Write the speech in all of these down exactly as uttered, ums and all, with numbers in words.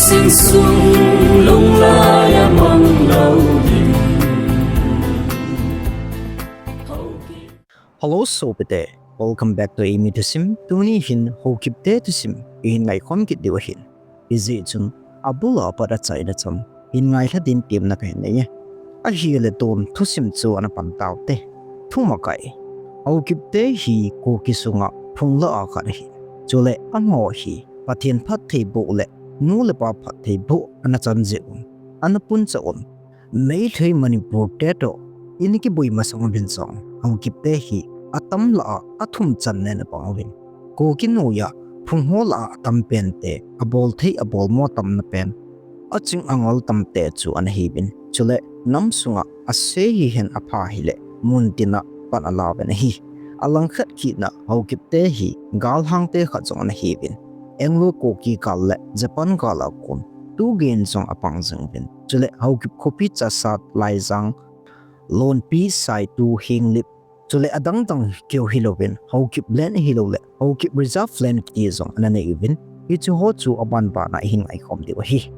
Sing sung lung lai a mang lo ding. Hello, sopite. Welcome back to Eimi Thusim. Tuni hin Haokipte thusim ihin ngaikhom kit diu ahin. Hijeh chun abul a pat achaina cham hin ngailha din temna kahin nei e. Ahile tun thusim chu ana pan taute. Thumakai. Haokipte hi Kuki sunga phungla a khat ahi. Chule amaho hi Pathen phattheiboh le nu le pa phattheiboh ana chan jeh un, ana puncha un, Meitei Manipur te toh ana kiboi masang uvin jong Haokipte hi atam lah a athum channa ana pang uvin. Kuki noiya phung ho lah a atam pente, abol thei abolmo tamna pen, aching angol tamte chu ana hiuvin. Chule nam sunga ase hihen apha hile muntina pan alauvin ahi. Alangkhat kitna Haokipte hi galhangte khat jong ana hiuvin. Anglo Kuki gal le Japan gal a kon tugei in jong apang jing uvin. Chule Haokip khopi Chassad, Laijang, Lonpi, Saitu, Henglep, chule adang dang keu hilouvin, Haokip land hilouleh Haokip Reserve land kiti jong ana nei uvin. Hiche ho chu aban bana ihin ngaikhom diu ahi.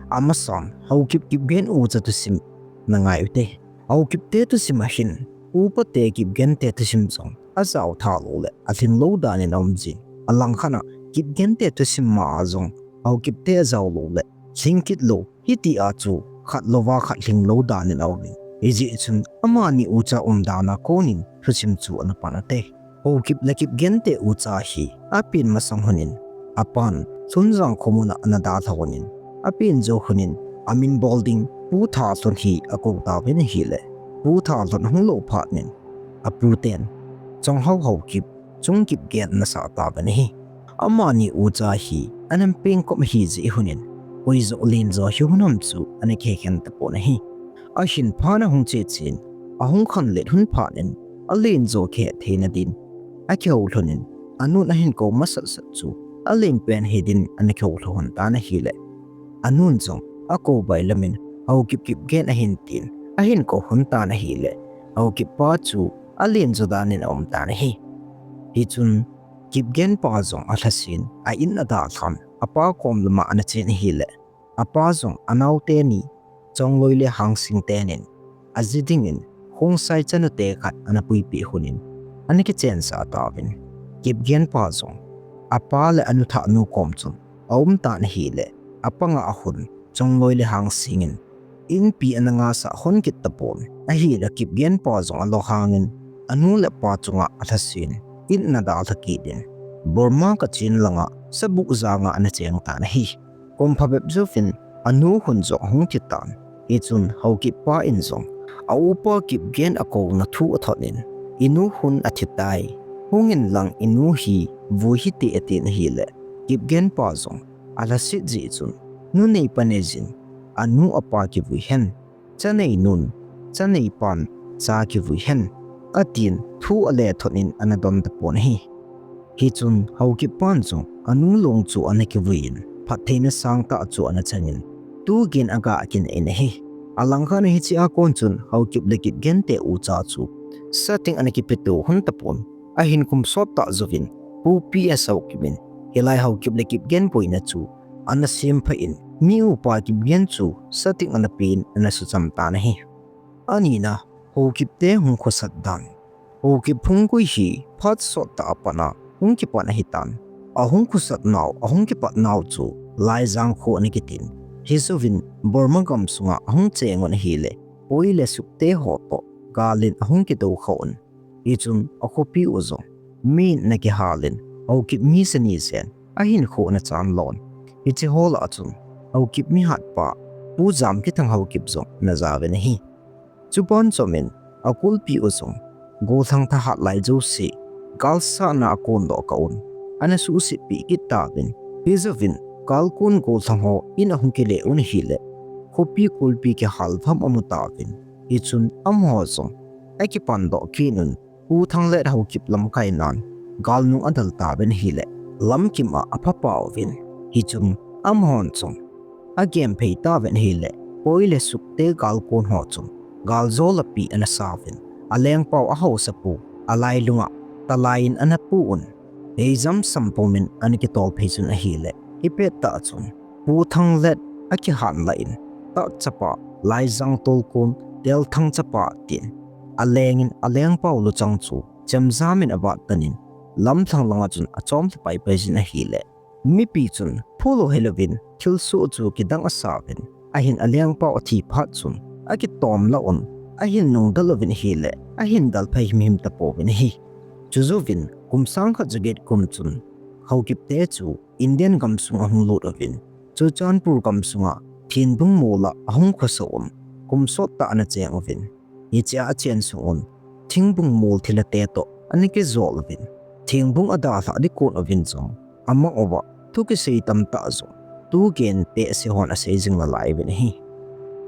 Amasan, Haokip kipgen ucha thusim na ngai ute. Haokipte thusim ahin, upate kipgente thusim jong ajao tha lou le alhing lou dan in aum jin. Alangkhat a kipgente thusim ma a jong Haokipte ajao lou le lhing kit lou, hiti a chu khat louva khat lhing lou dan in aum in. Hijeh chun amani ucha umdan a kon in thusim chu ana pan ute. Haokip le kipgente ucha hi apen masang hun in, apan Sunjang khomun a ana dalha hun in, apen jou hun in amin bol ding Pu Thalhun hi akou tauvin ahile, Pu Thalhun ahung lou phat in aputen Chonghao Haokip, Chung Kipgen ana sah tauvin ahi. Amani ucha hi ana pengkop ahi jeh hun in, koi jo len jo hi hun ham chu ana kikhen tapon ahi. Ahin phat ahung che chen, ahung khanlet hun phat in, alen jo kihethei na din akihou lhon in, anun ahin kou masat sat chu alen pen hi din ana kihou lhon tan ahile, anun jong akou bailam in Haokip kipgen ahin tin ahin kou lhon tan ahile, Haokip pa chu alen jo dan in aum tan ahi. Hichun kipgen pa jong alhasen, a in adalhan, apa kom lama ana chen ahile, apa jong anaote ni, Chongloi le Hangsing tenin aji dingin Khongsai chanute khat ana puipeh hun in ana kichen sah tauvin. Kipgen pa jong apa le anu thah nu kom chun aum tan ahile, apanga ahun Chongloi le Hangsing in inpi ana ngasah hon kit tapon. Ahile kipgen pa jong alunghang in anu le apa chunga alhasen, in ana dalha kit in Burma Kachin langa Sabuh janga ana cheng tan ahi. Kum phabep jouvin anu Hun jong ahung thi tan. Hichun Haokip pa in jong a upa Kipgen akouna thu athot in, "Inu Hun athi tai. Hung in lang inu hi vui hite," atin ahile, Kipgen pa jong alhaset jeh chun, "Nu nei pa nei jin, anu apa kivui hen. Cha nei nun, cha nei pan cha kivui hen," atin thu ale thot in ana don tapon ahi. Hichun Haokip pan jong anu long chu ana kivui in, phattheina sangtah chu ana chang in, tugin aga kinei in ahi. Alangkhat a hiche a kon chun Haokip le Kipgen te ucha chu sating ana kipeto hon tapon. Ahin kum sot tah jouvin Pu P S Haokip in hilai Haokip le Kipgen boina chu ana sempha in, mi upa Kipgen chu sating ana pen ana sucham tan ahi. Anina, Haokip te hung khosat dan. Haokip hung koi hi phat sot tah a pat a hung kipan ahitan. Ahung khosat nau, ahung kipat nau chu Laijang kho ana kitin. Hijouvin Burma gam sunga ahung cheng un ahile, Poi le Sukte ho toh gal in ahung kidou kha un. Hichun akhopi u jong mi in ana kihal in, Haokip mi sani jen ahinkho ana chan lon. Hiche ho lah a chun Haokip mi hatpa Pu Jamkithang Haokip jong ana jaovin ahi. Chuban chom in akulpi u jong gollhang thahat lai jouse gal sahna a kon doh kah un ana suhset peh kit tauvin. Hijouvin gal kon gollhang ho in ahung kile un ahile, khopi kulpi kihal vam amu tauvin. Hichun amaho jong akipan doh kit un, Pu Thanglet Haokip lamkai nan galnung adal tauvin ahile, lamkim a apha pau vin. Hichun amahon jong agenphei tauvin ahile, Poi le Sukte galkon ho chun galjou lapi ana sauvin, alengpau ahaosapu alailunga talai in ana pu un. Heijam sampum in ana kitolphei chun ahile, hipet tah chun Pu Thanglet akihan lah in, Tat chapa, Laijang Tolkon, Telthang chapa tin, alengin alengpau luchang chu chemjam in avat tan in, lamlhang langa chun achom lha paipai jin ahile, mipi chun phu lou hilouvin thilsoh chu kidang asauvin, ahin alengpau athi phat chun akitom lah un, ahin nungdal uvin ahile, ahin dal phai himhim tapouvin ahi. Chujouvin kum sang khat jaget kum chun Haokipte chu Indian gamsung ahung lut uvin, Churachandpur gamsunga Thingbung mol a ahung khosoh un, kum sot tah ana cheng uvin, hichea achen sung un Thingbung mol thilha te toh ana kijol uvin, Thingbung adalhah ding kon uvin jong amang uva thu kisei tamtah jong tu gen behseh hon asei jing nalai uvin ahi.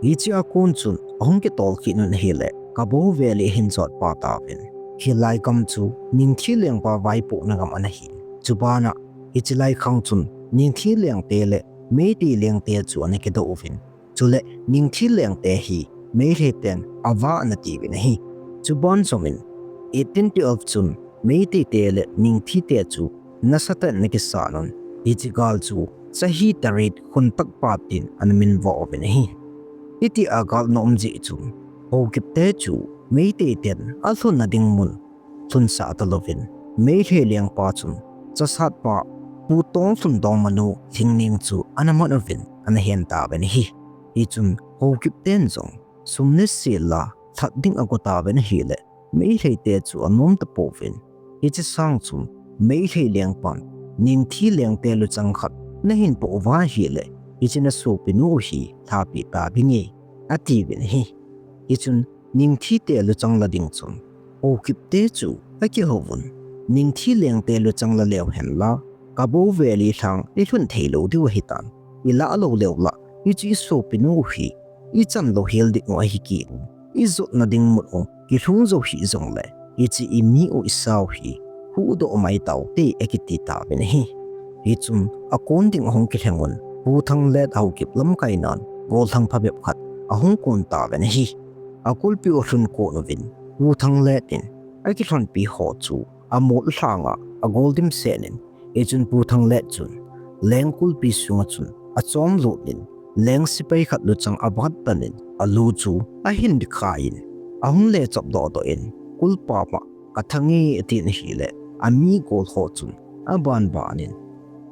Hichea kon chun ahung kitol kit un ahile, Kabo Valley ahin jot pa tauvin, hilai gam chu Ningthi lengpa vaipohna gam ana hi. Chubana hiche lai khang chun Ningthi lengte le Meitei lengte chu ana kidou uvin, chule Ningthi lengte hi Meitei ten ava ana tiuvin ahi. Chuban jom in eighteen twelve chun Meitei te le Ningthi te chu nasatah in ana kisan un, hiche gal chu Chahi Tarit Khuntakpa tin ana minvo uvin ahi. Hitia gal ana um jeh chun Haokipte chu Meitei ten alhunna ding mun lhunsah talouvin, Meitei lengpa chun chasatpa Pu Tonglhun Dongmanu Lhingning chu ana man uvin ana hen tauvin ahi. Hichun Haokipten jong sum le sel la lhat ding ago tauvin ahile, Meitei te chu anom tapouvin, hiche sang chun Meitei lengpan Ningthi lengte luchang khat nahin poh uva ahile, hiche nasopinu hi lhapeh tavinge, atiuvin ahi. Hichun Ningthi te luchang la ding chun Haokipte chu akihouvun, Ningthi lengte luchang la leu henla, Kabo Valley lhang ilhun theilou diu ahitan, ilah lou leu lah hiche isopinu hi ichan louhel ding u ahi kit in, ijotna ding mun u kilhung jou hih jongle, hiche imi u isau hi huhdoh mai taute, akiti tauvin ahi. Hichun akon ding ahung kilheng un, Pu Thanglet Haokip lamkainan gollhang phabep khat ahung kon tauvin ahi. Akulpi u alhun kon uvin, Pu Thanglet in akilhonpi ho chu amol lhanga agol dimset in, hichun Pu Thanglet chun leng kulpi sunga chun achomlut in, leng sepai khat luchang avat tan in, alu chu ahin dikhai in, ahung le chop dohdoh in, kulpa ma kathange atin ahile, ami gol ho chun abanban in,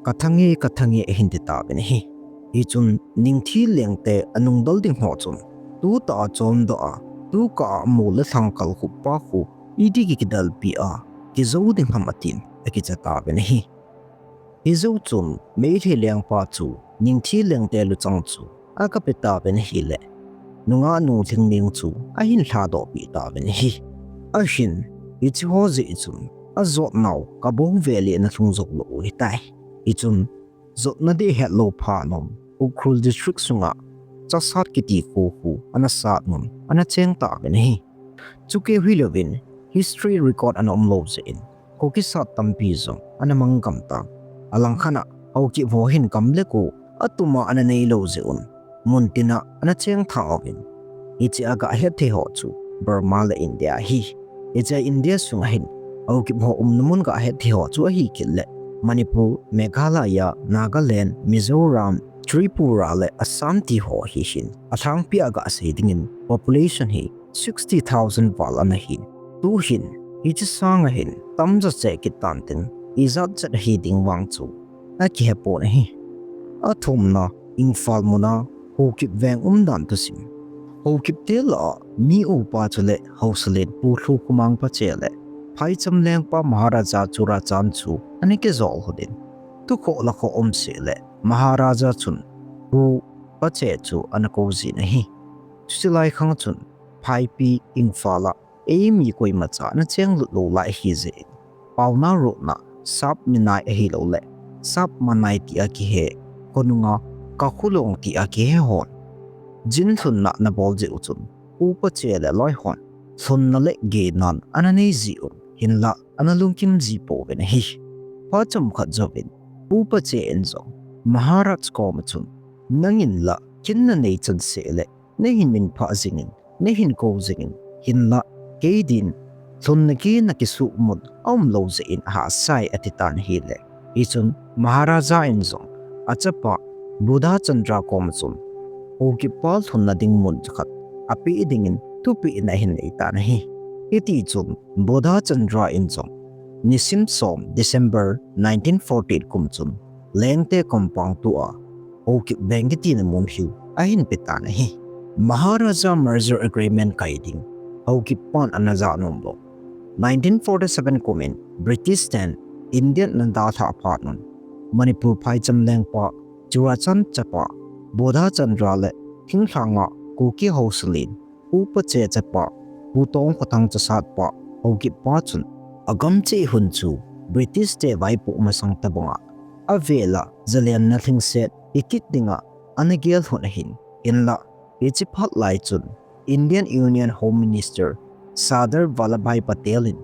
kathange, kathange ahin ti tauvin ahi. Hichun Ningthi lengte anungdal ding ho chun tutah a chomdoh a, tukah a mol le lhang kalkhup pa khu iti kikidalpi a kijou ding ham atin akicha tauvin ahi. Hijou chun Meitei lengpa chu Ningthi lengte luchang chu akape tauvin ahile, nungahnu Lhingning chu ahin lhadohpeh tauvin ahi. Ahin, hiche ho jeh chun ajotnau Kabo Valley ana lhung jou lou u ahitai. Hichun jotna ding hetlou phat un Ukhrul District sunga Chasat kiti kho khu ana sat un ana cheng tauvin ahi. Chukeu hilouvin history record ana umlou jeh in Kuki sat tampi jong ana manggam tan. Alangkhat a Haokip ho hin gam le go atuma ana neilou jeh un muntina ana cheng tha uvin, hichea gahet thei ho chu Burma le India ahi. Hichea India sunga hin Haokip ho umna mun gahet thei ho chu ahikit le Manipur, Meghalaya, Nagaland, Mizoram, Tripura le Assam ti ho hi hin alhangpi a gasei dingin population hi sixty thousand val ana hin. Tuhin hiche sanga hin tamjo cheh kit tan tin, ijat chet ahi ding vang chu akihepon ahi. Athumna, Imphal muna Haokip veng umdan thusim. Haokipte lah a mi upa chule haosa len Pu Lhukhomang pache le phaicham lengpa Maharaja Churachand chu ana kijol lhon in, tukhoh lakhoh umseh le Maharaja chun Pu pache chu ana koujin ahi. Chuche lai khang chun phaipi Imphal a eimi koimacha ana chenglut lou lai ahijeh in, paona rotna Sap Minai ahiloule Sap Manai tia kihe, khonunga Kakhulong tia kihe hon jin lhunna ana bol jeh u chun, upache le loi hon lhunna le genan ana nei jiuvin, hinla ana lungkim jipouvin ahi. Phat chomkhat jouvin upache in jong Maharaj koma chun, nangin la kin nanei chan seh le nahin minphah jingin, nahin kou jingin, hinla kei din lhunna gei nakisuh mun aumlou jeh in ahahsai, atitan ahile. Hichun Maharaja in jong achapa Bodhachandra kom chun Haokip pa lhunna ding mun khat apeh dingin thupeh na ahin nei tan ahi. Hiti chun Bodhachandra in jong nisim som December nineteen forty-eight kum chun Lengte kompang tua Haokip veng kiti na mun hi ahin pe tan ahi. Maharaja Merger Agreement kai ding Haokip pan ana ja nom lou. Nineteen forty-seven kum in British ten India ana dalha phat un Manipur phaicham lengpa Churachandra chapa Bodhachandra le thinglhanga Kuki haosa len Pu Pache chapa Pu Tongkhothang chasat pa Haokip pa chun agam cheh hun chu British te vaipoh masang tabanga avela jalenna lhingset ikit dinga ana gel hun ahin, hinla hiche phat lai chun Indian Union Home Minister Sardar Vallabhbhai Patel in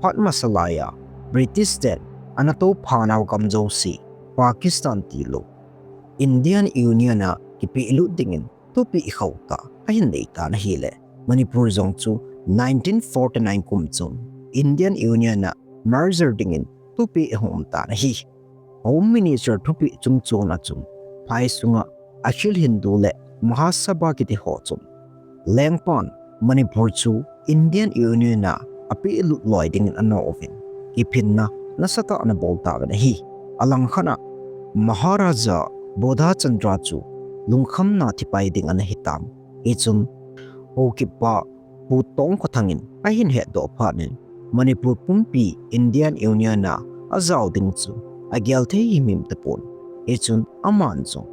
phat masa laiya British ten ana toupha nau gam jouse Pakistan tilou Indian Union a kipehlut dingin thupeh khauh tah ahin nei tan ahile, Manipur jong chu nineteen forty-nine kum chun Indian Union a merger dingin thupeh ahung um tan ahi. Home Minister thupeh chungchon a chun, phai sunga Akhil Hindu le Mahasabha kiti ho chun, lengpan Manipur chu Indian Union a apehlut loi dingin ana uvin, kiphinna nasatah ana bol tauvin ahi. Alangkhat a Maharaja Bodhachandra chu lungkhamna thipai ding ana hitan. Hichun Haokip pa Pu Tongkhothang in ahin hetdoh phat in Manipur pumpi Indian Union a ajao ding chu agel thei himhim tapon. Hichun aman jong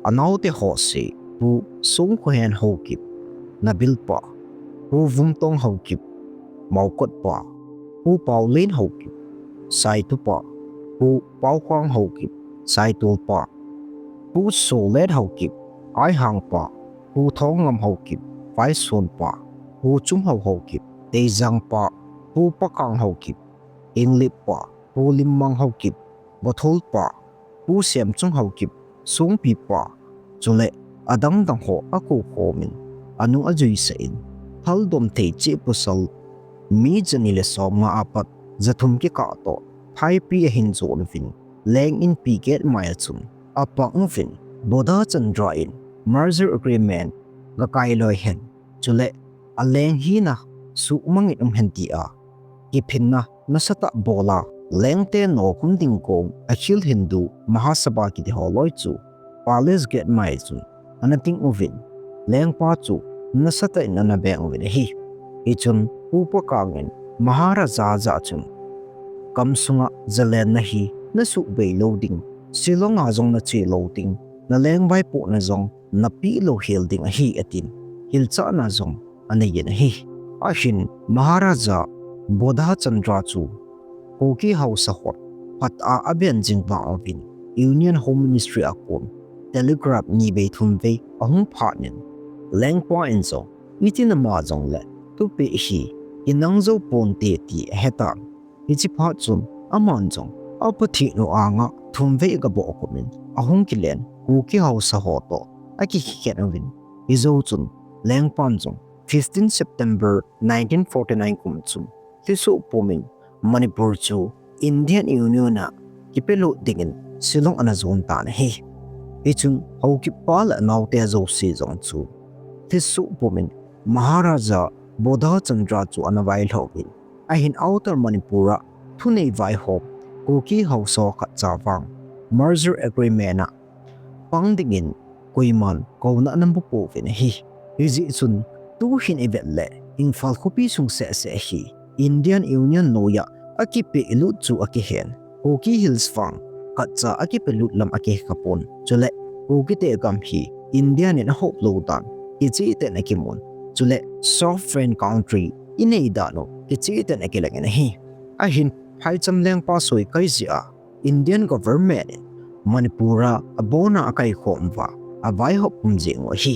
anaote ho se Pu Songkhohen Haokip, Nabilpa, Pu Vumtong Haokip, Maokotpa, Pu Paolen Haokip, Saitupa, Pu Paokhang Haokip, Saitolpa, Pu Solet Haokip, Aihangpa, Pu Thongngam Haokip, Vaisonpa, Pu Chunghao Haokip, Teijangpa, Pu Pakang Haokip, Inglippa, Pu Limmang Haokip, Botholpa, Pu Semchung Haokip, Songpipa, chule adang dang ho akou khomin, anung ajuisah in, thaldom thei cheh pasal mi jani le somnga apat jathum kikah toh, Thaipi ahin jon uvin, Leng Inpi gate mai a chun apang uvin, Bodhachandra in merger agreement gakai loi hen, chule aleng hina suhmang in um hen tia kiphinna nasatah bola, lengte nokhum ding kong Akhil Hindu Mahasabha kiti ho loi chu Palace gate mai chun ana ting uvin, lengpa chu nasatah in ana beng uvin ahi. Hichun Pu Pakang in Maharaja jah a chun, gam sunga jalenna hi nasuhbei lou ding, Shillong a jong nache lou ding, naleng vaipohna jong napeh lou hel ding ahi, atin, hilchahna jong anei in ahi. Ahin Maharaja Bodhachandra chu Kuki haosa hon phat a aben jing vang uvin Union Home Ministry a kon telegraph ni vei thum vei ahung phat in, lengpa in jong itin ama jongle thupeh hi inang jou ponte ti ahetan. Hiche phat chun aman jong apathinu anga thum vei gaboh khum in ahung kilen Kuki haosa ho toh akikhen uvin, hijou chun lengpan jong fifteen September nineteen forty-nine kum chun lhisoh pumin Manipur chu Indian Union a kipelut dingin Shillong ana jon tan ahi. Hichun Haokip pa le anaote jouse jong chu lhisoh pumin Maharaja Bodhachandra chu ana vailhah uvin, ahin Outer Manipur a thunei vaihom Kuki haosa khatcha vang merger agreement a pang dingin koiman kouna ana mu pouvin ahi. Hijeh chun tuhin ivet le Imphal khopi sung seh seh hi Indian Union noiya akipelut chu akihen, Kuki Hills vang khatcha akipelut lam akihe khapon. Chule Kukite gam hi Indian in ahop lou dan kicheh tah in akimun. Chule sovereign country inei dan u kicheh tah in akilangin ahi. Ahin phaicham lengpa soikai jeh a Indian government in Manipur a abona akaikhom uva avaihop pum jeng u ahi.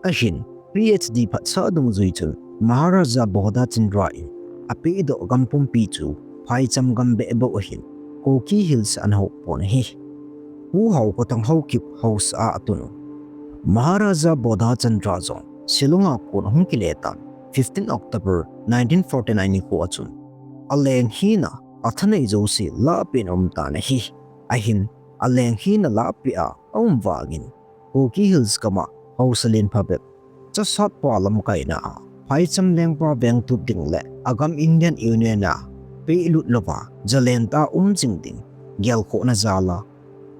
Ahin PhD phatsah dungjui chun Maharaja Bodhachandra in apehdoh gam pumpi chu phaicham gam beh bou ahin Kuki Hills a ana hop pon ahi. Pu Haokhothang Haokip haosa a atun u Maharaja Bodhachandra jong Shillong a kon ahung kile tan fifteen October nineteen forty-nine nikho a chun aleng hina athanei jouse lahpeh in aum tan ahi. Ahin aleng hina lahpeh a aum vangin, Kuki Hills gam'a haosa len phabep chasatpa lamkaina a phaicham lengpa veng tup ding le agam Indian Union a pehlut louva jalen tah a um jing ding gelkhohna jal'a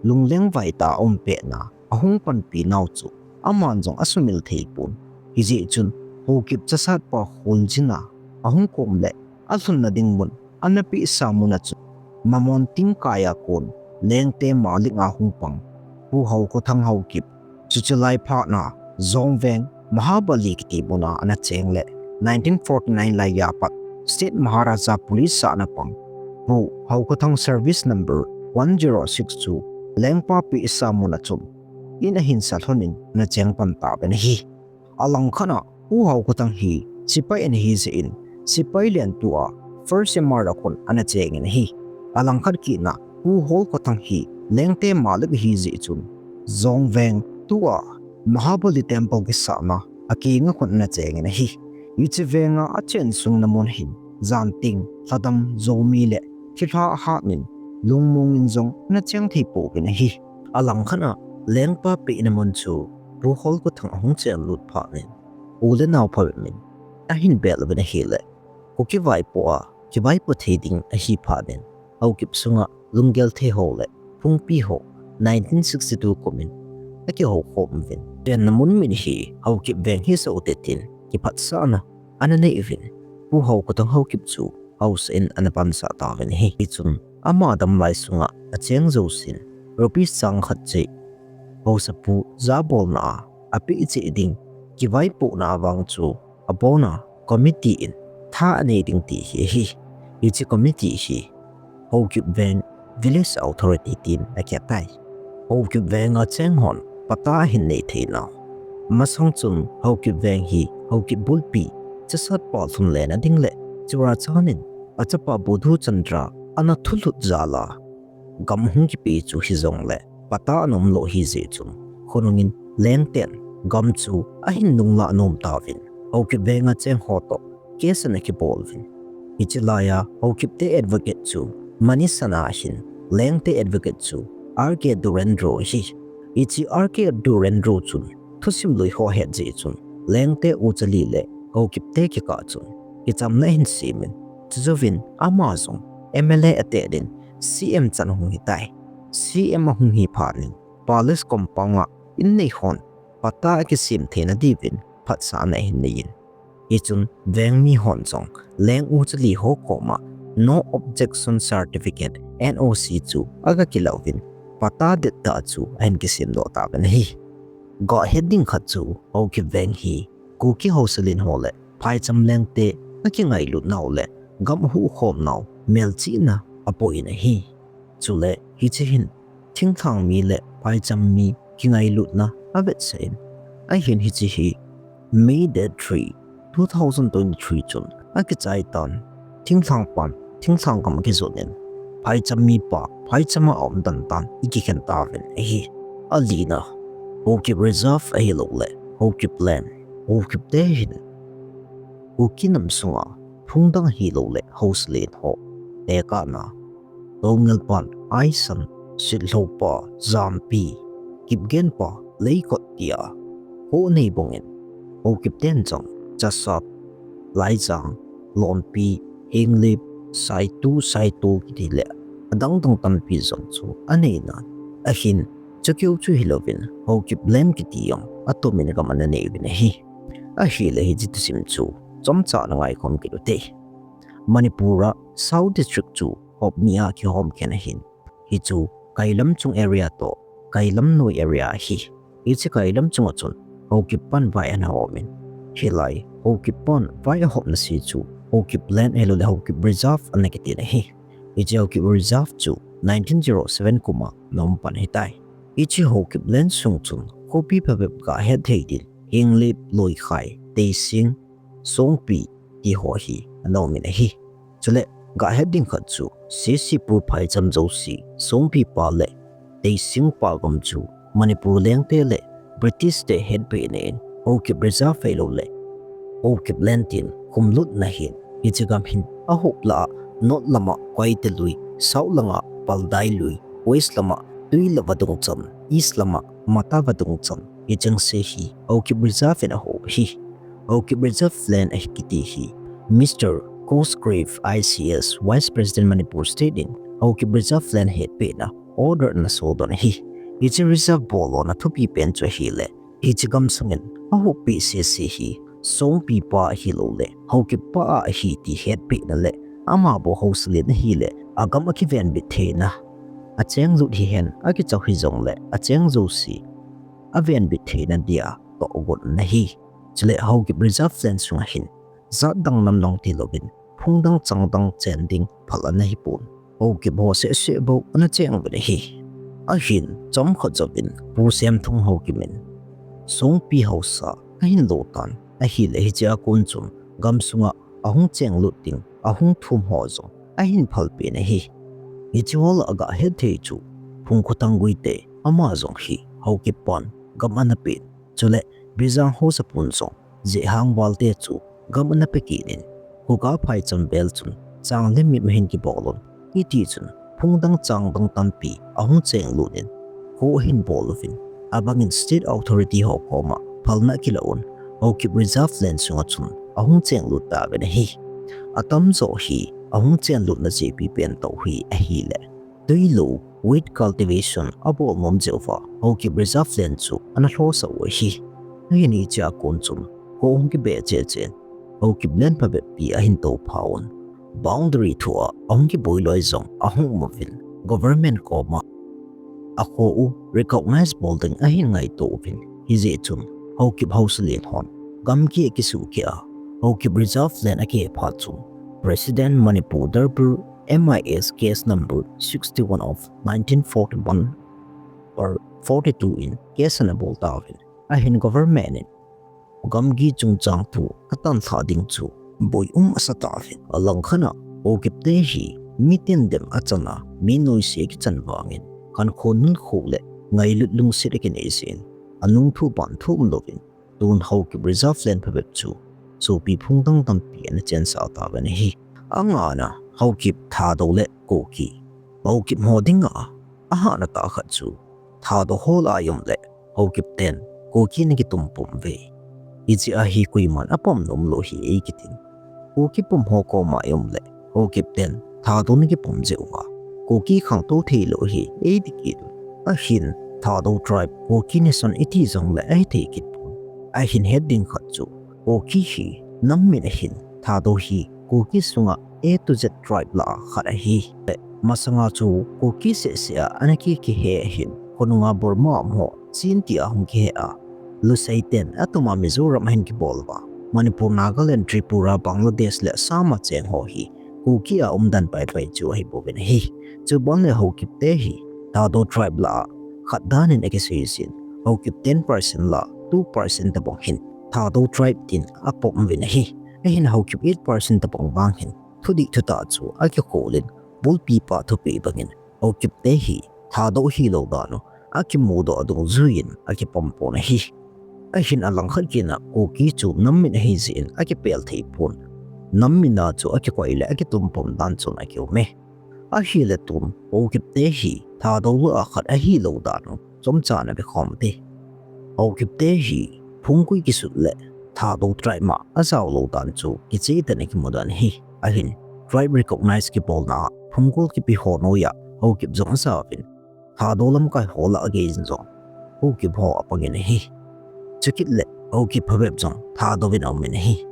lungleng vaitah a um petna ahung panpi nau chu aman jong asumil thei pon. Hijeh chun Haokip chasatpa kholjin a ahung kom le alhunna ding mun ana pehsa mun a chun Mamon Tingkai a kon Lengte Malik a hung pang Pu Haokhothang Haokip, chuche lai phat'a Jongveng Mahabali kiti mun a ana cheng le nineteen forty-nine laiya pat State Maharaja Police a ana pang Pu Haokhothang Service Number one zero six chu lengpa pehsa mun a chun in ahin sa lhonin ana cheng pan tauvin ahi. Alangkhat a Pu Haokhothang hi sepai ana hi jeh in, sepai len tua First M R a kon ana chengin ahi. Alangkhat kit a Pu Haokhothang hi Lengte Malik ahi jeh chun, Jongveng tua Mahabali Temple kisahna a kinga kon ana chengin ahi. Hiche venga achen sungna mun hin, Janting, Lhadam, Zomi le thilha ahatnin, lungmongin jong ana cheng thei pouvin ahi. Alangkhat a lengpa pehna mun chu Pu Haokhothang ahung cheng lut phatnin, u le nao phabep in ahin bel uvin ahile, Kuki vaipo a kivaipo thei ding ahi phatnin, Haokip sunga lunggel thei ho le phungpi ho nineteen sixty-two kumin akihou khom uvin. Chenna mun min hi Haokip veng hisah ute tin kiphatsahna ana nei uvin, Pu Haokhothang Haokip chu haosa in ana pansah tauvin ahi. Hichun ama damlai sunga acheng jousen rupees sang khat cheh haosapu jabolna a apeh cheh ding kivaipohna vang chu abona committee in tha anei ding ti hi ahi. Hiche committee hi Haokip Veng Village Authority tin akihe tai. Haokip Veng a cheng hon patta ahin nei thei nau. Masang chun Haokip Veng hi Haokip bulpi chasatpa lhunlena ding le Churachandin achapa Budhu Chandra ana thulhut jal'a gam hung kipe chu hijongle patta ana umlou ahi jeh chun, khonungin Lengten gam chu ahin nunglah nom tauvin, Haokip Veng a cheng ho toh case ana kibol uvin. Hiche laiya Haokip te advocate chu Manisha ahin, Lengte advocate chu R K Durendro ahi. Hiche R K Durendro chun thusim lui ho ahet jeh chun, Lengte uchali le Haokip te kikah chun kichamna ahin semin, chujouvin ama jong M L A atehdin C M chan ahung hitai. C M ahung hi phatnin, Palace Compound a in nei hon patta akisem theina diuvin phatsahna ahin neiyin. Hichun veng mi hon jong Leng uchali ho koma No Objection Certificate, N O C chu aga kilah uvin, patta dettah chu ahin kisemdoh tauvin ahi. Gahet ding khat chu Haokip Veng hi Kuki haosa len ho le phaicham lengte akingailutnau le gam ahuhkhomnau melchihna apoh in ahi. Chule hiche hin thinglhang mi le phaicham mi kingailutna avetsah in, ahin hiche hi May date three, two thousand twenty-three chun akichai tan, thinglhang pan thinglhang gam akijot in, phaicham mipa phaicham a aumden tan ikikhen tauvin ahi. Alina, Haokip Reserve ahilouleh Haokip Land, Haokip te hin Kuki nam sunga phungdang ahilouleh haosa len ho tekahna, Toungelpan, Aisan, Sitlhoupa, Jampi, Kipgenpa, Leikot tia ho nei bangin, Haokip ten jong Chasat, Laijang, Lonpi, Henglep, Saitu, Saito kiti le adang dang tampi jong chu aneinan, ahin chukeu chu hilouvin Haokip Land kiti jong atumin gam ana nei uvin ahi. Ahile hiche thusim chu chomcha ana ngaikhom kit ute. Manipur a South District chu hop ni a kihom khen ahin. Hichu Kailamchung area toh Kailamnoi area ahi. Hiche Kailamchung a chun Haokip pan vai ana homin, hilai Haokip pan vai ahopna se chu Haokip Land ahilouleh Haokip Reserve ana kitin ahi. Hiche Haokip Reserve chu nineteen zero seven kum a ana um pan ahitai. Hiche Haokip Land sung chun khopi phabep gahet thei din Henglep, Loikhai, Teising, Songpi ti ho hi ana umin ahi. Chule gahet ding khat chu C C Pur phaicham jouse, Songpi pa le Teising pa gam chu Manipur lengte le British te hetpehna in Haokip Reserve ahilouleh Haokip Land tin khumlutna ahin, hiche gam hin ahup lah a north lama Koite lui, south langa Paldai lui, west lama Tuilawvadung cham, East lama Matava dungchan, hichengse hi Haokip Reserve in ahou ahi. Haokip Reserve Land ahi kiti hi Mister Cosgrave, I C S, Vice President Manipur State in Haokip Reserve Land hetpehna order ana sodoh ahi. Hiche reserve bollona thupi pen chu ahile, hiche gamsungin ahoupi sese hi Songpi pa ahilouleh Haokip pa a ahi ti hetpehna le, ama bou haosa len ahile agam akivenbit theina, achenglut hihen akichao hijongle acheng jouse avenbit theina dia tohgon ana hi. Chule Haokip Reserve Land sunga hin jat dang nam dang tilouvin, phung dang chang dang chen ding phal ana hipon, Haokip ho sehseh bou ana cheng uvin ahi. Ahin chomkhat jouvin Pu Semthung Haokip in Songpi haosa ahin lotan ahile, hichea kon chun gamsunga ahung chenglut ding ahung thum ho jong ahin phalpen ahi. Hicheho lah a gahet thei chu Phungkhothang Guite, ama jong hi Haokip pan gam ana pen, chule Bijang haosa pun jong Jehang Valte chu gam ana pe kit in, Khuga phaicham vel chun chang le mim ahin kibol un, hitichun phung dang chang dang tampi ahung chenglut in, kho ahin bol uvin, abangin state authority ho koma phalna akilah un, Haokip Reserve Land sunga chun ahung chenglut tauvin ahi. Atamjo hi ahung chenglutna jeh ipi pen toh hi ahile, tuilou wheat cultivation abol nom jeh uva Haokip Reserve Land chu ana lhosah u ahi. Ahin hichea kon chun kho ahung kibe cheh cheh in, Haokip land phabep pi ahin toupha un, boundary thua ahung kiboi loi jong ahung um uvin, government koma akho u recognize bol ding ahin ngaito uvin, hijeh chun Haokip haosa len hon gamgi akisuh keh a, Haokip Reserve Land akihe phat chun President Manipur Darbar M I S case number sixty-one of nineteen forty-one or forty-two in case ana bol tauvin, ahin government in gamgi chungchang thu atan lhah ding chu boi um asa tauvin. Alangkhat a Haokip te hi miten dem achan a, mi noise akichan vangin, khankho nunkho le ngailut lungset akinei jeh in, anung thu pan thu umlouvin, tun Haokip Reserve Land phabep chu sopi phung dang tampi ana chensah tauvin ahi. Angana Haokip, Thadou le Kuki. Haokip ho dinga ahahna tah khat chu Thadou ho lah a i um le Haokip ten Kuki ana kitum pum uve. Hichea hi koiman apom nomlou ahi eikitin. Kuki pum ho koma i um le Haokip ten Thadou ana kipum jeh uva Kuki khangtou theilou ahi eiti kit un. Ahin Thadou tribe Kuki Nation iti jongle ahithei kit pon. Ahin het ding khat chu Kuki hi nam min ahin, Thadou hi Kuki sunga A to Z tribe lah a khat ahi. Masanga chu Kuki sehseh a ana ki, kihe ahin, khonunga Burma a um ho Chin tia hung kihe a, Lusei ten atuma Mizoram ahin kibol uva, Manipur, Nagaland, Tripura, Bangladesh le Assam a cheng ho hi Kuki a umdan paipai chu ahibouvin ahi. Chuban le Haokip te hi Thadou tribe lah a khat dan in akisei jin, Haokip ten percent lah a two percent tobang hin Thadou tribe tin apom uvin ahi. Ahin Haokip eight percent tobang vang hin thudih thutah chu akikhol in, bulpi pa thupeh bangin Haokip te hi Thadou hilou dan u akimudoh a dungjuiyin akipom pon ahi. Ahin alangkhat kit a Kuki chu nam min ahi jeh in akipel thei pon. Nam min a chu akikoi le akitum pum dan chun akium e. Ahile tun Haokip te hi Thadou lah a khat ahilou dan u chomcha ana vekhom ute. Haokip te hi phungkui kisut le Thadou tribe ma ajaolou dan chu kicheh tah in akimu dan ahi. Ahin tribe recognize kibolna a phungkul kipe ho noiya Haokip jong ajaovin, Thadou lamkai ho lah a geiyin jong Haokip ho apangin ahi. Chukit le Haokip phabep jong Thadou in aumin ahi.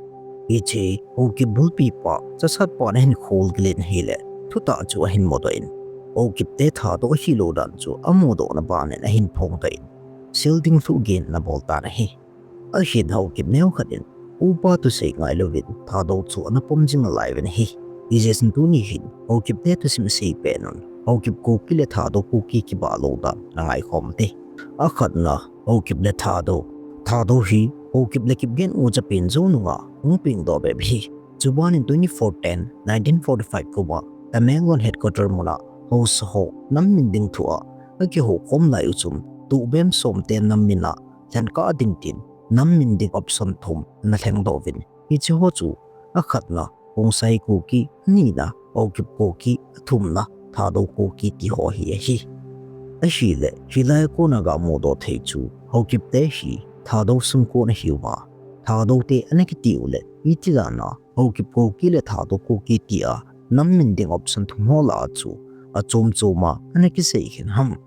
Hiche Haokip bulpi pa, chasat pa ana hin kholgil in ahile, thutah chu ahin mudoh in, Haokip te Thadou ahilou dan chu amudohna ban in ahin phongdoh in, sel ding lhuh gel in abol tan ahi. Ahin Haokip neokhat in upa thusei ngailouvin Thadou chu ana pom jing nalaiuvin ahi. Hijeh chun tuni hin Haokip te thusim asei pen un, Haokip Kuki le Thadou Kuki kibah lou dan ana ngaikhom ute. Akhatna, Haokip le Thadou. Thadou hi Haokip le Kipgen ucha pen jou nunga hung pengdoh bep ahi. Chuban in twenty-four ten nineteen forty-five kum a Tamenglong headquarter mun a haosa ho nam min ding thua akihoukhom lai u chun, Tubem Somte nam min a lhenkah ding tin nam min ding option thum ana lhengdoh uvin, hiche ho chu akhatna Khongsai Kuki, anina Haokip Kuki, athumna Thadou Kuki ti ho hi ahi. Ahile, hilai a kona ga mudoh thei chu, Haokip te hi Thadou sungkon ahiuva, Thadou te ana kiti u le, iti dan a Haokip Kuki le Thadou Kuki tia nam min ding option thum ho lah a chu, achom chom a ana kisei khen ham.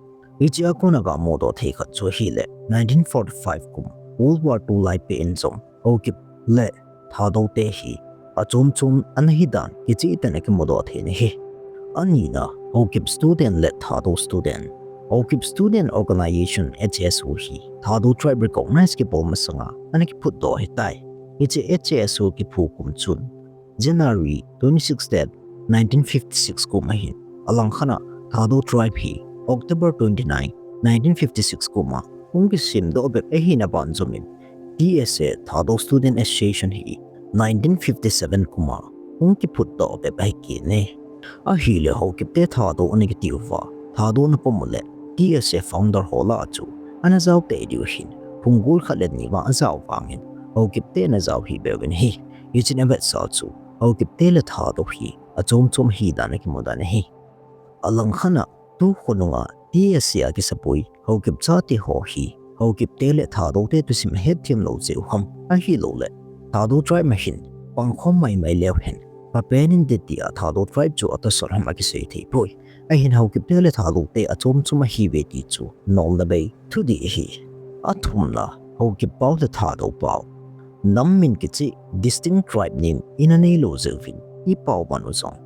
Hiche a kona ga mudoh thei khat chu ahile, nineteen forty-five kum, World War Two lai peh in jong, Haokip le Thadou te hi achom chom ana hi dan kicheh tah in akimudoh thei in ahi. Anina, Haokip student le Thadou student. Haokip Student Organization, H S O, hi Thadou tribe recognize kibol masanga ana kiphutdoh ahitai. Hiche H S O kiphu kum chun January twenty-six, nineteen fifty-six kum ahin. Alangkhat a Thadou tribe hi October twenty-nine, nineteen fifty-six kum a hung kisemdoh bep ahina banjom in, T S A, Thadou Student Association, hi nineteen fifty-seven kum a hung kiphutdoh bep ahi kit e. Ahile Haokip te Thadou ana kiti uva, Thadou ana pom u le, T S A founder ho lah a chu ana jao tei diu ahin, phunggol khat le ni vang ajao vangin, Haokip te ana jao hih beh uvin ahi. Hichun avetsah chu, Haokip te le Thadou hi achom chom ahi dan akimu dan ahi. Alangkhat a, tu khonung a T S A a kisapui Haokip chate ho hi Haokip te le Thadou te thusim ahetthem lou jeh u ham, ahilouleh Thadou tribe ma hin pangkhom maimai leu hen, phapen inte tia Thadou tribe chu atosot ham akisei thei poi. Ahin Haokip te le Thadou te achom chom ahiuve ti chu nolna bei thudih ahi. Athumna, Haokip pao le Thadou pao. Nam min kicheh, distinct tribe name ina neilou jeh uvin ipao man u jong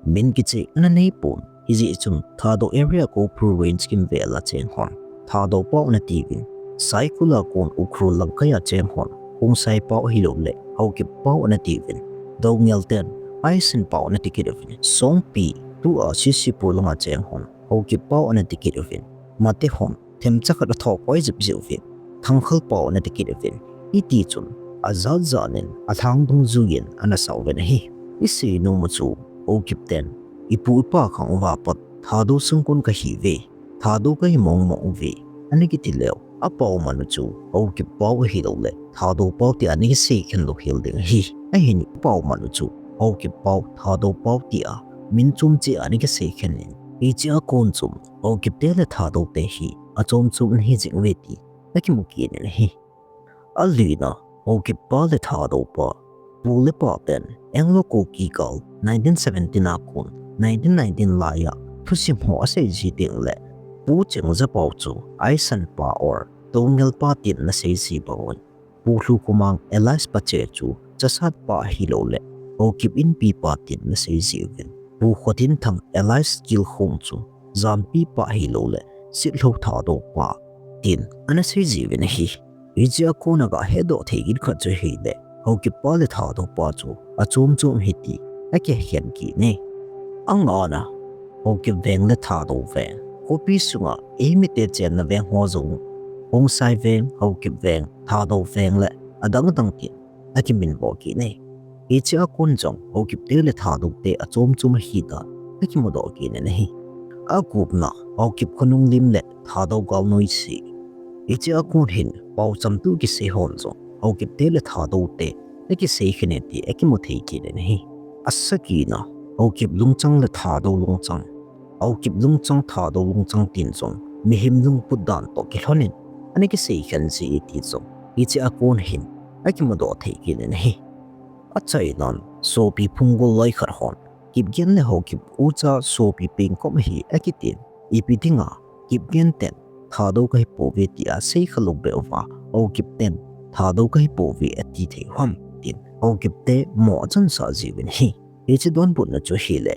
min kicheh ana neipon. Hijeh chun Thadou area Koupru Range kimvel a cheng hon Thadou pao ana tiuvin, Saikul a kon Ukhrul lamkai a cheng hon Khongsai pao ahilouleh Haokip pao ana tiuvin, Doungel ten Aisan pao ana ti kit uvin, Songpi, tua Sisipur langa cheng hon Haokip pao ana ti kit uvin, Mate hon themcha khat athoh koi jep jeh uvin, Thangkhal pao ana ti kit uvin, iti chun ajat jat in alhang dungjuiyin ana sauvin ahi. Isei nom u chu, Haokip ten ipu ipa khang uva pat Thadou sungkon kahiuve, Thadou kahi mong mong uve, ana kiti leu apao man u chu Haokip pao ahilouleh Thadou pao tia ana kisei khen lou hel ding ahi. Ahin ipao man u chu Haokip pao, Thadou pao tia min chom cheh a ana kisei khen in, hiche a kon chun Haokip te le Thadou te hi achom chom ana hi jing uve ti akimu kit in ahi. Alina, Haokip pa le Thadou pa. Pu le pa ten Anglo-Kuki gal nineteen seventeen a kon nineteen nineteen lai a thusim ho asei ji teng le, Pu Chengja pao chu Aisan pa or Doungel pa tin ana sei ji bang un, Pu Lhukhomang alias Pache chu Chasat pa ahilouleh Haokip Inpi pa tin ana sei ji uvin, Pu Khotinthang alias Kilkhong chu Jampi pa ahilouleh Sitlhou Thadou pa tin ana sei ji uvin ahi. Hiche a kon a ga hedoh thei kit khat chu ahile, Haokip pa le Thadou pa chu achom chom ahi ti akikhen kit e. Angana, Haokip veng le Thadou veng. Khopi sunga eimite chenna veng ho jong, Khongsai veng, Haokip veng, Thadou veng le adang dang tin akiminvo kit e. Hiche a kon jong Haokip te le Thadou te achom chom ahi dan akimudoh kit in ahi. Agupna, Haokip khonung lim le Thadou galnoise. Hiche a kon hin paocham tu kisei hon jong Haokip te le Thadou te akisei khen e ti akimu thei kit in ahi. Asagina, Haokip lungchang le Thadou lungchang. Haokip lungchang, Thadou lungchang tin jong mihem lungput dan toh kilhon in ana kisei khen ji e ti jong hiche a kon hin akimudoh thei kit in ahi. Achainan, sopi phunggol loi khat hon Kipgen le Haokip ucha sopi pengkop ahi akitin, ipi dinga Kipgen ten Thadou kahi pouve tia sei khalou beh uva, Haokip ten Thadou kahi pouve ati thei u ham tin Haokip te mo achan sah jiuvin ahi. Hiche donbutna chu ahile,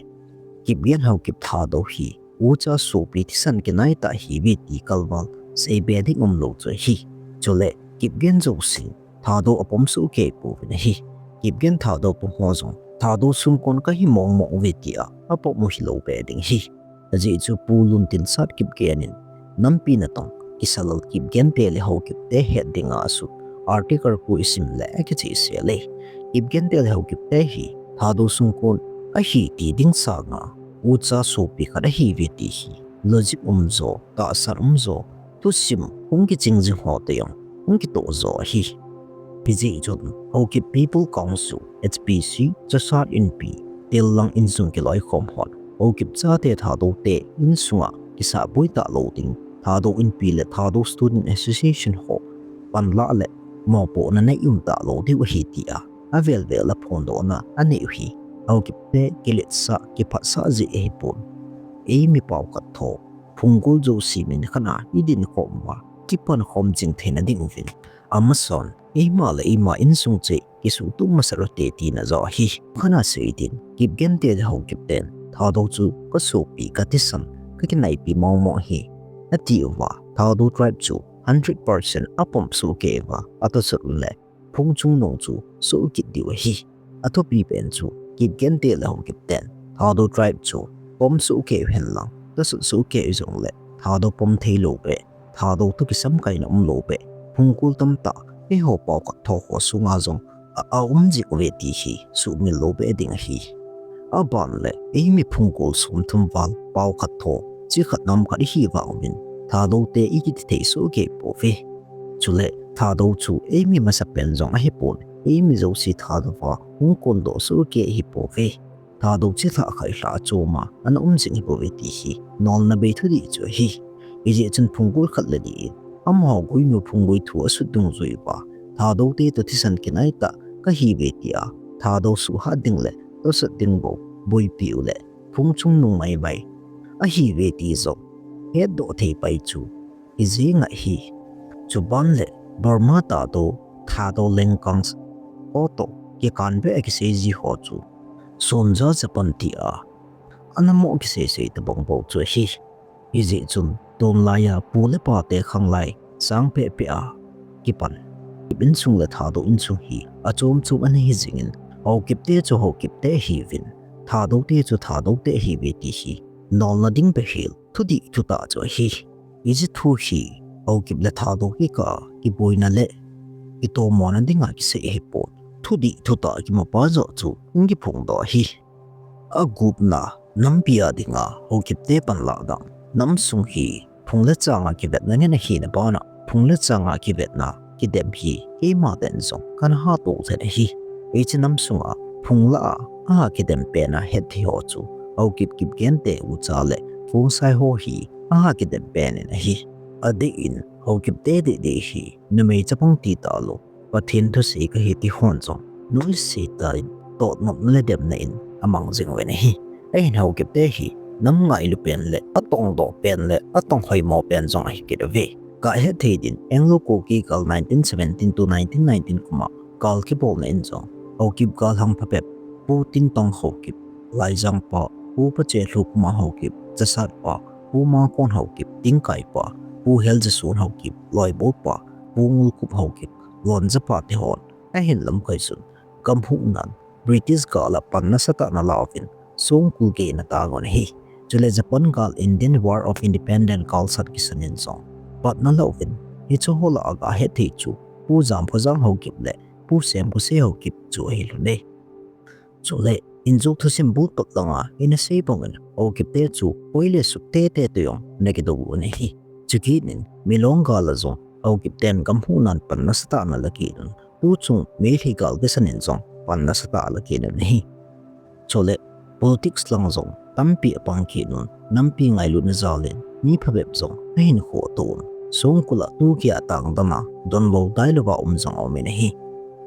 Kipgen Haokip Thadou hi ucha sopi thisan kinai tah ahiuve ti kalval seibe ding umlou chu ahi. Chule Kipgen jousen Thadou apom soh kei pouvin ahi. Kipgen Thadou pom ho jong Thadou sungkon kahi mong mong uve tia apom u hilou be ding ahi. Ajeh chu Pu Luntinsat Kipgen in nampi natong Kisalal Kipgen te le Haokip te het dinga asut article khu isim le akichehsel e. Kipgen te le Haokip te hi Thadou sungkon ahi ti ding sanga ucha sopi khat ahiuve ti hi logic umjo, tahsan umjo, thusim hung kiching jing ho toh jong hung kitoh jo ahi. Hijeh chun Haokip People Council, H P C, Chasat Inpi, Tillang insung kiloikhom hon Haokip chate Thadou te insunga kisahboi talou ding, Thadou Inpi le Thadou Student Association ho panlah le mopohna nei um talou diu ahi tia avel vel a phondohna anei u hi Haokip te kiletsah kiphatsah jeh ahipon, eimi pao khat tho phunggol jouse min khat a idin khom uva kipan khom jing theina diuvin, amasan eima le eima insung cheh kisuhtup masa ute tina jong ahi. Khat a sei ding, Kipgen te le Haokip ten Thadou chu kasopi, kathisan, kakinaipi mong mong ahi atiuva, Thadou tribe chu hundred percent apom sohkei uva atosot uleh phung chungnung chu soh kit diu ahi. Athupi pen chu Kipgen te le Haokip ten Thadou tribe chu pom sohkei uhen lang, tosot sohkei u jongleh Thadou pom theilou beh, Thadou toh kisamkaina umlou beh phunggol tamtah eiho pao khat tho ho sunga jong a, aum jing uve ti hi suhmil lou beh ding ahi. Aban le eimi phunggol somthum val pao khat tho chi khat nam khat ihi vangin Thadou te ikiti thei sohkei pouve. Chule Thadou chu eimi masapen jong ahipon, eimi jouse Thadou va hung kondoh sohkei ahipouve. Thadou chilhah khailhah a chom a ana um jing ahipouve ti hi nolna bei thudih chu ahi. Hijeh chun phunggol khat le ni in amaho goinu phunggoi thu asut dungjui uva, Thadou te toh thisan kinai tah kahiuve tia Thadou suhhat ding le tosot ding bou boipi uleh phung chungnung maimai ahiuve ti jong hetdoh thei pai chu hijeng ahi. Chuban le Burma Thadou, Thadou Lengkang ho toh kikan beh a kisei ji ho chu Sonja Japan tia ana mo kisei sei tabang bou chu ahi. Hijeh chun tunlai a pu le pa te khanglai sangpeh peh a kipan Haokip insung le Thadou insung hi achom chom ana hi jingin, Haokip te chu Haokip te ahiuvin, Thadou te chu Thadou te ahiuve ti hi nolna ding behseh thudih thutah chu ahi. Hiche thu hi Haokip le Thadou kikah a kiboina le kitomona dinga kisei ahipon, thudih thutah kimapa joh chu hung kiphongdoh ahi. Agupna nampi a dinga Haokip te panlah ding, nam sung hi phung le chang a kivetna ngen ahina bana, phung le chang a kivetna kidem hi keima ten jong kana hatoh lheh ahi. Hiche nam sunga phung lah a, a kidem pen a hetthei ho chu Haokip Kipgen te ucha le Khongsai ho hi a kidem pen in ahi. Adeh in Haokip te deh deh hi numei chapang ti talou, Pathen thusei kahi ti hon jong noise tah in totnopna le demna in amang jing uvin ahi. Ahin Haokip te hi nam ngailu pen le atongdoh pen le atonghoimo pen jong ahi kit uve. Gahet thei din Anglo Kuki gal nineteen seventeen to nineteen nineteen kuma gal kibolna in jong Haokip galhang phabep Pu Tingtong Haokip, Laijang pa, Pu Pachelhu Khuma Haokip, Chasat pa, Pu Mangkon Haokip, Tingkai pa, Pu Heljason Haokip, Loibol pa, Pu Ngulkup Haokip, Lonja pa te hon ahin lamkai chun, gamhuhnan British gal a pan nasatah ana la uvin, songkul gei ana tang un ahi. Chule Japan gal Indian War of Independence galsat kisan in jong pan ana la uvin, hiche ho lah a gahet thei chu Pu Jamphojang Haokip le Pu Semkhose Haokip chu ahi lhon e. Chule, injok thusim bulpot langa ina sei bangin Haokip te chu hoi le suk tete toh jong ana kidou u ahi. Chukit in Milong gal a jong Haokip ten gamhuhnan pan nasatah ana la kit un, tuchung Meitei gal kisan in jong pan nasatah ala kit un ahi. Chule, politics lang jong tampi apang kit un, nampi ngailutna jal in mi phabep jong ahin khoto un, songkul a tu kia tang dan a donbut tailou va um jong aum in ahi.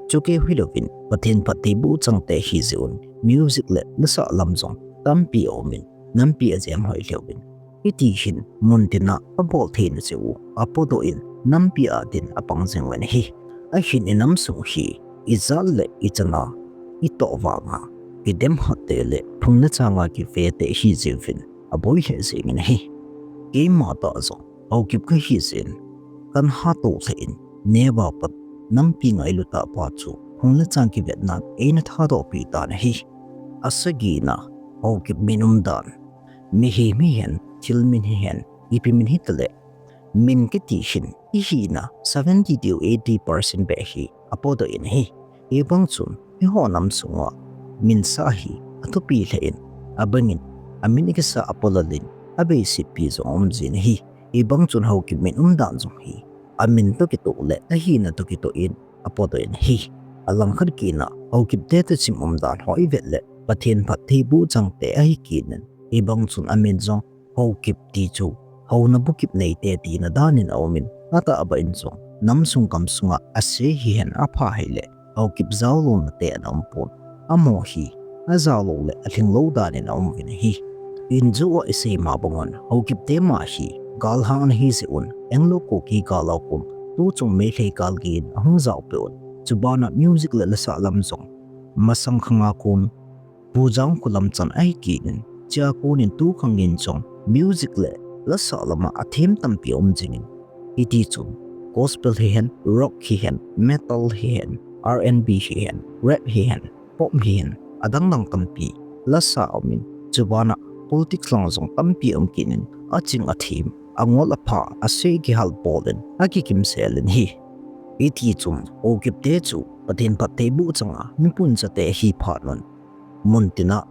Chukeu hilouvin Pathen phattheiboh chang te ahi jeh un, music le lasah lam jong tampi aum in, nampi ajem hoi lheh uvin, hiti hin muntin a abol theina cheh u apodoh in, nampi a din apang jing uvin ahi. Ahin inam sung hi ijat le ichan a itoh vang a, kidem hat te le phung le chang a kive te ahi jeh uvin aboi lheh jeng in ahi. Keima tah jong Haokip kahi jeh in kana hatoh lheh in, neva pat nampi ngailu tah pa chu phung le chang kivetnan eina thadoh pi tan ahi. Asagina, Haokip min umdan, mihem hihen, thil min hihen, ipi min hitale, min kiti hin ihina seventy to eighty percent beh hi apodoh in ahi. Hibang chun eiho nam sunga min sah hi athupi lheh in, abangin amin akisah apolal in abeisetpi jong aum jin ahi. Hibang chun Haokip min umdan jong hi amin toh kitoh le ahina toh kitoh in apodoh in ahi. Alangkhat kit a Haokip te thusim umdan ho ivet le Pathen phattheiboh chang te ahi kit in, hibang chun amin jong Haokip ti chu houna bukip neite tina danin aumin, atahbeh in jong namsung gamsunga ase hihen apha hile Haokip jaolouna te ana umpon. Amaho hi ajaolou le alhinglou danin aum uvin ahi. Injou a isei ma bangun Haokip te ma hi galhang ana hijeh un Anglo Kuki gal a kon tuchung Meitei gal gei in ahung jaopeh un. Chubana music le lasah lam jong masang khanga kon Pu Jangkholam chan ahi kit in, chua konin tukhang in jong music le lasah lama athem tampi aum jingin. Hiti chun gospel hihen, rock hihen, metal hihen, R and B hihen, rap hihen, pop hihen, adang dang tampi lasah aumin. Chubana politics lang jong tampi aum kit in, aching athem, angol apha, ase kihal bol in akikimsel in ahi. Hiti chun Haokip te chu Pathen phattheiboh changa mipunchate ahi phat un, muntina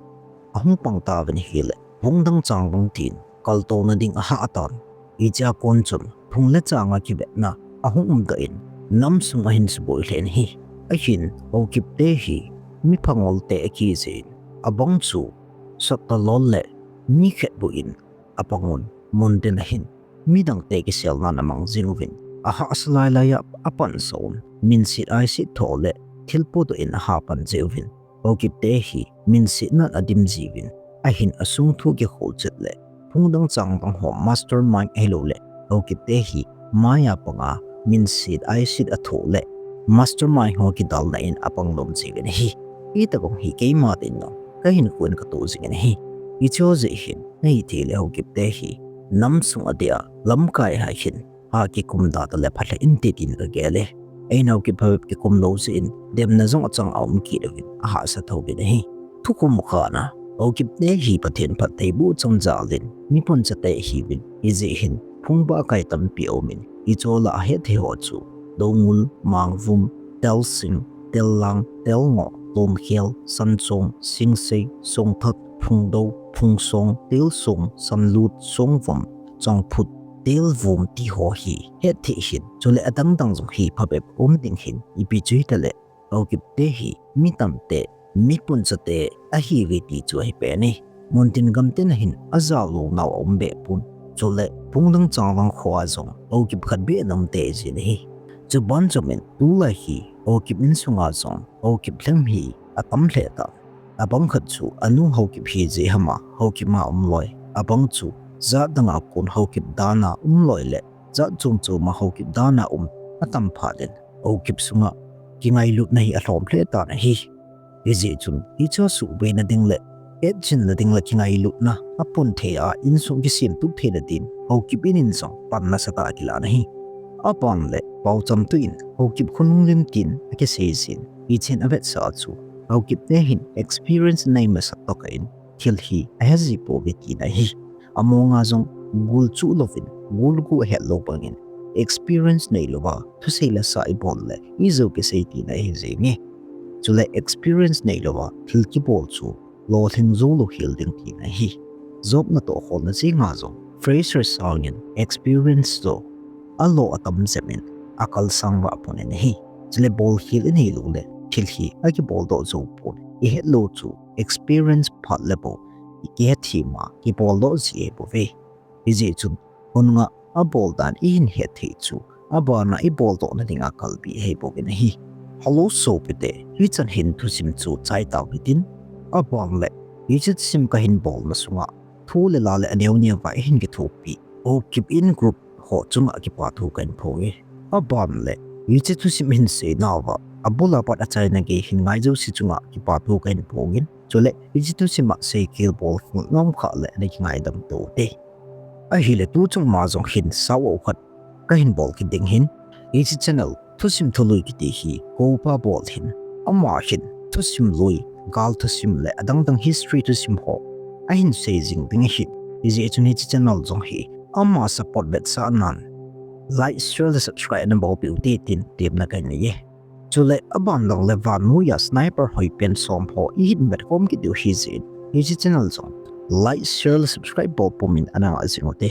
ahung pang tauvin ahile, phung dang chang dang tin kaltouna ding ahah tan. Hichea kon chun phung le changa kivetna ahung umdoh in, namsung ahin suboi lheh in ahi. Ahin Haokip te hi mi phangol te ahi jeh in, abang chu sot talou le mi khetbuh in apang un, muntina hin midang te kiselnan amang jing uvin, ahahsa lailai a apansah un, minset aiset thoh le thil podoh in aha pan jeh uvin, Haokip te hi minsetnan adim jiuvin, ahin asung thu kikhol chet le phung dang chang dang ho mastermind ahilou le Haokip te hi maya panga minset aiset athoh le mastermind ho kidalna in apang nom jiuvin ahi. Hitobang hi keima din jong kahinkho in katoh jingin ahi. Hiche jeh hin ahithei le Haokip te hi namsung adeh a lamkai a hin ha kikum da tale phalhah inte tin kagel e. Ahin Haokip phabep kikum lou jeh in demna jong achang a um kit uvin, ahahsa thouvin ahi. Thukhum khatna, Haokip te hi Pathen phattheiboh chang jalin mipunchate ahiuvin, hijeh hin phung bahkai tampi aumin, hiche lah a ahetthei ho chu Doungel, Mangvum, Telsing, Tellang, Telngoh, Lomkhel, Sanchong, Singsei, Songthat, Phungdou, Phungsong, Telsong, Sanlut, Songvom, Chongphut, Telvom ti ho hi hetthei hin, chule adang dang jong hi phabep um ding hin, ipi chu hitale Haokip te hi mi tamte, mipunchate ahiuve ti chu ahi pen e. Muntin gamtin a hin ajaolou nau aum behpon. Chule phung dang chang dang khoa jong Haokip khat beh ana um te jin ahi. Chuban chom in tulai hi Haokip insunga jong Haokip lhem hi atam lheh tan. Abang khat chu anu Haokip hijeh ham a Haokip a um loi. Abang chu jat dang a kon Haokip dan a um loi le jat chom chom a Haokip dan a um atam phat in Haokip sunga kingailutna hi alhom lheh tan ahi. Hijeh chun hiche suhboina ding le hetchenna ding le kingailutna apun thei a insung kisemtup theina din Haokip in in jong pan nasatah a akilan ahi. Aban le paochamtu in Haokip khonung lim tin akisei jin, hichen avetsah chu Haokip te hin experience anei masat tokah in thil hi ahe ji pouve tina ahi. Amonga jong gul chuh louvin, gul gu ahet lou bangin, experience neilouva thusei le sa ibol le ijou kisei tina ahi jenge. Chule experience neilouva thil kibol chu lolhing joulou hel ding tina ahi. Job natoh kholna jenga jong fresher sangin experience toh alo atam jep in akal sang vah pon in ahi. Chule bolkhel inei lou le thil hi akibol doh jou pon, ihet lou chu experience phat le bou ikihet thei ma kibol doh ji ahibouve. Hijeh chun khonunga abol dan ihin het thei chu abana ibol dohna dinga kalbi ahibouvin ahi. Hello sopite, hichan hin thusim chu chai tau hitin, aban le hiche thusim kahin bolna sunga thu le la le aneo neo va ihin kithopi Haokip in group ho chunga kipa thu kahin phong e. Aban le hiche thusim hin seinauva abula pat achaina gei hin ngai jouse chunga kipa thu kahin phong in. Chule hiche thusim a seikhel bolkhel nom kha le ana kingaidam tou te. Ahile tuchung ma jong hin sao khat kahin bol kit ding hin, hiche channel Thusim Thului kiti hi kou pa bol hin, ama hin thusim lui, gal thusim le adang dang history thusim ho ahin sei jing ding ahin. Hijeh chun hiche channel jong hi ama support vetsahnan like, share le subscribe ana bolpeh ute tin temna kahin nei e. Chule aban lang le vannoiya sniper hoipen som ho ihin vetkhom kit diu ahijeh in hiche channel jong like, share le subscribe bol pumin ana ngah jing ute.